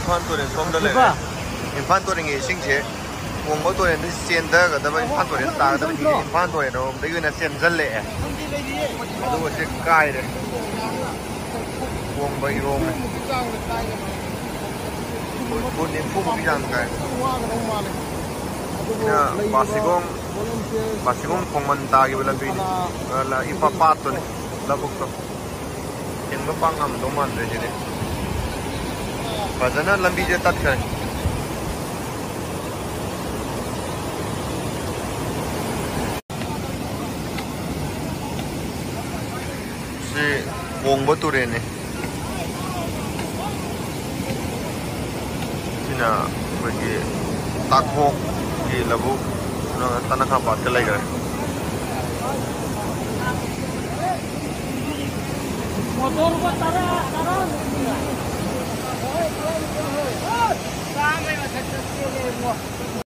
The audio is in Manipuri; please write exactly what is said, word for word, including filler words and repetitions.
ꯏꯝꯐꯥꯜ ꯇꯨꯔꯦꯜ ꯁꯣꯝꯗ ꯂꯩꯔꯦ꯫ ꯏꯝꯐꯥꯜ ꯇꯨꯔꯦꯜꯒꯤ ꯏꯁꯤꯡꯁꯦ ꯋꯣꯡꯕ ꯇꯨꯔꯦꯜꯗ ꯆꯦꯟꯊꯒꯗꯕ, ꯏꯝꯐꯥꯜ ꯇꯨꯔꯦꯜ ꯇꯥꯒꯗꯕ ꯏꯁꯤꯡꯁꯦ ꯏꯝꯐꯥꯜ ꯇꯨꯔꯦꯜꯔꯣꯝꯗꯒꯤ ꯑꯣꯏꯅ ꯆꯦꯟꯁꯤꯜꯂꯛꯑꯦ꯫ ꯑꯗꯨꯒ ꯁꯤ ꯀꯥꯏꯔꯦ꯫ ꯋꯣꯡꯕ ꯏꯔꯣꯝꯃꯦ꯫ ꯐꯨꯠ ꯅꯤꯐꯨꯃꯨꯛꯀꯤ ꯆꯥꯡ ꯀꯥꯏ꯫ ꯁꯤꯅ ꯕꯥꯁꯤꯈꯣꯡ, ꯕꯥꯁꯤꯈꯣꯡ ꯈꯣꯡꯃꯟ ꯇꯥꯈꯤꯕ ꯂꯝꯕꯤꯅꯤ꯫ ꯏꯄꯥ ꯄꯥꯠꯇꯨꯅꯤ ꯂꯧꯕꯨꯛꯇꯣ꯫ ꯍꯦꯟꯕ ꯄꯥꯛ ꯉꯝꯗꯧ ꯃꯥꯟꯗ꯭ꯔꯦ ꯁꯤꯗꯤ꯫ ꯐꯖꯅ ꯂꯝꯕꯤꯁꯦ ꯇꯠꯈ꯭ꯔꯦ꯫ ꯁꯤ ꯋꯣꯡꯕ ꯇꯨꯔꯦꯜꯅꯤ꯫ ꯁꯤꯅ ꯑꯩꯈꯣꯏꯒꯤ ꯇꯥꯛꯈꯣꯛꯀꯤ ꯂꯧꯕꯨꯛ ꯇꯅꯈꯥ ꯄꯥꯠꯇ ꯂꯩꯈ꯭ꯔꯦ꯫ ꯃꯣꯇꯣꯔꯕꯣꯠ ꯇꯔꯥ, ꯇꯔꯥ꯫